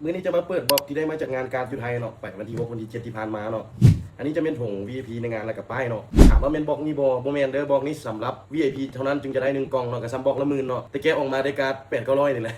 ມື້ນີ້ຈະມາເປີດບລັອກທີ່ໄດ້ມາຈາກງານກາດຢູ່ໄທເນາະ ໄປວັນທີຫົກ ວັນທີເຈັດທີ່ຜ່ານມາເນາະ. ອັນນີ້ຈະແມ່ນຖົງ ວີໄອພີ ໃນງານ ແລ້ວກໍປ້າຍເນາະ. ຖາມວ່າແມ່ນບລັອກນີ້ບໍ່? ບໍ່ແມ່ນເດີ, ບລັອກນີ້ສຳລັບ ວີໄອພີ ເທົ່ານັ້ນຈຶ່ງຈະໄດ້ໜຶ່ງກ່ອງເນາະ, ກໍສ່ຳບລັອກລະໝື່ນເນາະ, ແຕ່ແກະອອກມາໄດ້ກາດແປດເກົ້າຮ້ອຍນີ້ແຫຼະ.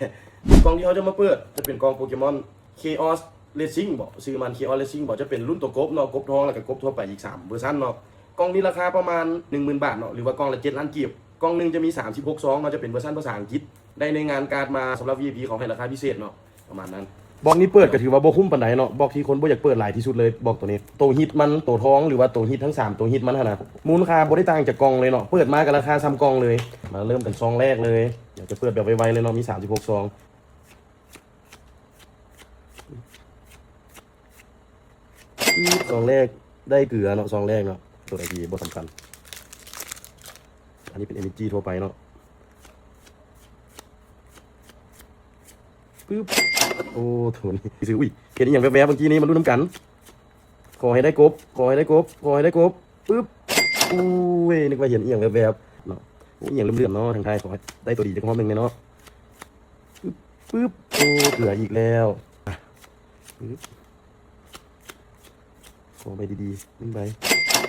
ກ່ອງທີ່ເຮົາຈະມາເປີດຈະເປັນກ່ອງໂປເກມອນ ເຄອອສເຣຊິງບໍ ຊື່ມັນ ເຄອອສເຣຊິງບໍ ຈະເປັນລຸ້ນໂຕກົບເນາະ, ກົບທອງ ແລ້ວກໍກົບທົ່ວໄປອີກສາມເວີຊັນເນາະ. ກ່ອງນີ້ລາຄາປະມານໜຶ່ງໝື່ນບາດເນາະ ຫຼືວ່າກ່ອງລະເຈັດລ້ານກີບ. ກ່ອງໜຶ່ງຈະມີສາມສິບຫົກຊອງເນາະ, ຈະເປັນເວີຊັນພາສາອັງກິດ. ໄດ້ໃນງານກາດມາສຳລັບ ວີໄອພີ ເຂົາໃຫ້ລາຄາພິເສດເນາະ ປະມານນັ້ນ. ບລັອກນີ້ເປີດກໍຖືວ່າບໍ່ຄຸ້ມປານໃດເນາະ, ບລັອກທີ່ຄົນບໍ່ຢາກເປີດຫຼາຍທີ່ສຸດເລີຍ ບລັອກໂຕນີ້. ໂຕຮິດມັນ ໂຕທອງ ຫຼືວ່າໂຕຣິດທັງສາມໂຕຣິດມັນຫັ້ນນະ ມູນຄ່າບໍ່ໄດ້ຕ່າງຈາກກ່ອງເລີຍເນາະ, ເປີດມາກໍລາຄາສ່ຳກ່ອງເລີຍ. ມາເລີ່ມກັນຊອງແລກເລີຍ, ຢາກຈະເປີດແບບໄວໆເລີຍເນາະ, ມີສາມສິບຫົກຊອງ. ຊອງແລກໄດ້ເກືອເນາະ, ຊອງແລກເນາະ, ໂຕໃດທີ່ບໍ່ສຳຄັນ. ອັນນີ້ເປັນເອເນຈີທົ່ວໄປເນາະ. ປຶບ ໂອ້ ໂຖນີ້ຊື່ ອຸ້ຍ ເຫັນອີ່ຫຍັງແວບໆເມື່ອກີ້ນີ້, ມາລຸ້ນນຳກັນ. ຂໍໃຫ້ໄດ້ກົບ ຂໍໃຫ້ໄດ້ກົບ ຂໍໃຫ້ໄດ້ກົບ. ປຶບ ໂອ້ຍ ນຶກວ່າເຫັນອີ່ຫຍັງແວບໆເນາະ. ໂອ້ ອີ່ຫຍັງເຫຼືອມໆເນາະ, ທາງທ້າຍ ຂໍໃຫ້ໄດ້ຕົວດີຈັກຮອບໜຶ່ງແດ່ເນາະ. ປຶບ ປຶບ ໂອ້ ເກືອອີກແລ້ວ. ປຶບ ຂໍໃບດີໆໜຶ່ງໃບ.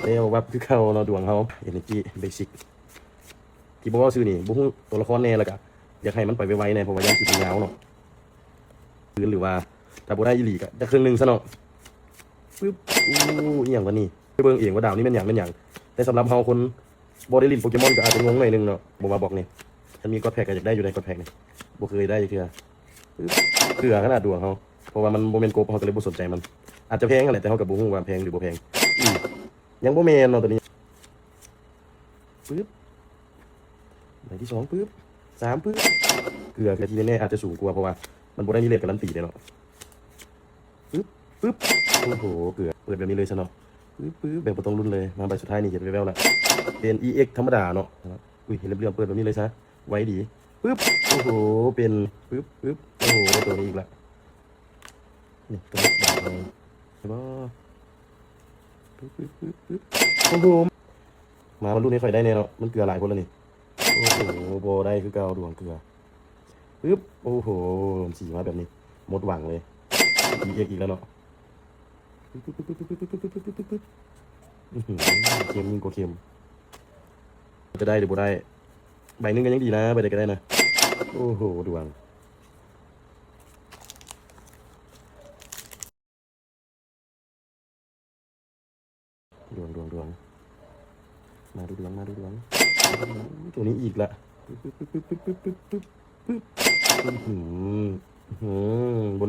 ແລ້ວວັບຄືເກົ່າເນາະ, ດວງເຮົາ ເອເນຈີເບສິກ. ທີ່ບໍ່ເວົ້າຊື່ນີ້ ບໍ່ຮູ້ຕົວລະຄອນແດ່, ແລ້ວກະຢາກໃຫ້ມັນໄປໄວໆແດ່ ເພາະວ່າຢ້ານຄລິບມັນຍາວເນາະ. ຄືນ ຫຼືວ່າຖ້າບໍ່ໄດ້ອີ່ຫຼີກະຈັກເຄິ່ງໜຶ່ງຊະເນາະ. ປຶບ ໂອ້ ອີ່ຫຍັງວະນີ້? ໄປເບິ່ງເອງວ່າດາວນີ້ແມ່ນຫຍັງ ແມ່ນຫຍັງ. ແຕ່ສຳລັບເຮົາຄົນບໍ່ໄດ້ຫຼິ້ນໂປເກມອນກໍອາດຈະງົງໜ້ອຍໜຶ່ງເນາະ, ບໍ່ວ່າບລັອກນີ້. ຄັນມີກອດແພັກກໍຢາກໄດ້ຢູ່ໃດ໋ ກອດແພັກນີ້, ບໍ່ເຄີຍໄດ້ຈັກເທື່ອ. ປຶບ ເກືອຂະໜາດດວງເຮົາ, ເພາະວ່າມັນບໍ່ແມ່ນກົບ ເຮົາກໍເລີຍບໍ່ສົນໃຈມັນ. ອາດຈະແພງຫັ້ນແຫຼະ ແຕ່ເຮົາກໍບໍ່ຮູ້ວ່າແພງຫຼືບໍ່ແພງ. ອືມ ຍັງບໍ່ແມ່ນເນາະຕົວນີ້. ປຶບ ໃບທີສອງ ປຶບ ສາມ ປຶບ ເກືອ ເກືອທີ່ແນ່ໆອາດຈະສູງກວ່າ ເພາະວ່າມັນບໍ່ໄດ້ມີເຣດກາຣັນຕີເດ້ເນາະ. ປຶບ ປຶບ ໂອ້ໂຫ ເກືອ ເປີດແບບນີ້ເລີຍຊະເນາະ. ປຶບ ປຶບ ແບບບໍ່ຕ້ອງລຸ້ນເລີຍ. ມາໃບສຸດທ້າຍນີ້ເຫັນແວ່ວໆລະ ເປັນ ອີເອັກ ທຳມະດາເນາະ. ອຸ້ຍ ເຫັນເຫຼືອມໆ ເປີດແບບນີ້ເລີຍຊະ ໄວດີ. ປຶບ ໂອ້ໂຫ ເປັນ ປຶບ ປຶບ ໂອ້ໂຫ ໄດ້ຕົວນີ້ອີກລະ. ນີ້ ກະເຮັດບາດເລີຍ ເຫັນບໍ່? ປຶບ ປຶບ ປຶບ ປຶບ ໂອ້ໂຫ ມາ ມາລຸ້ນໃຫ້ຂ້ອຍໄດ້ແດ່ເນາະ, ມັນເກືອຫຼາຍໂພດລະນີ້. ໂອ້ໂຫ ບໍ່ໄດ້ຄືເກົ່າ ດວງເກືອ. ປຶບ ໂອ້ໂຫ ສີມາແບບນີ້ ໝົດຫວັງເລີຍ. ອີເອັກ ອີກແລ້ວເນາະ. ປຶບ ປຶບ ປຶບ ເຄັມຍິ່ງກວ່າເຄັມ. ຈະໄດ້ຫຼືບໍ່ໄດ້? ໃບໜຶ່ງກໍຍັງດີນະ, ໃບໃດກໍໄດ້ນະ. ໂອ້ໂຫ ດວງ. ດວງ ດວງ ດວງ ມາດູດວງ ມາດູດວງ. ໂຕນີ້ອີກລະ. ປຶບ ປຶບ ປຶບ ປຶບ ປຶບ ປຶບ ປຶບ ປຶບ ອືຫື ອືຫື ບໍ່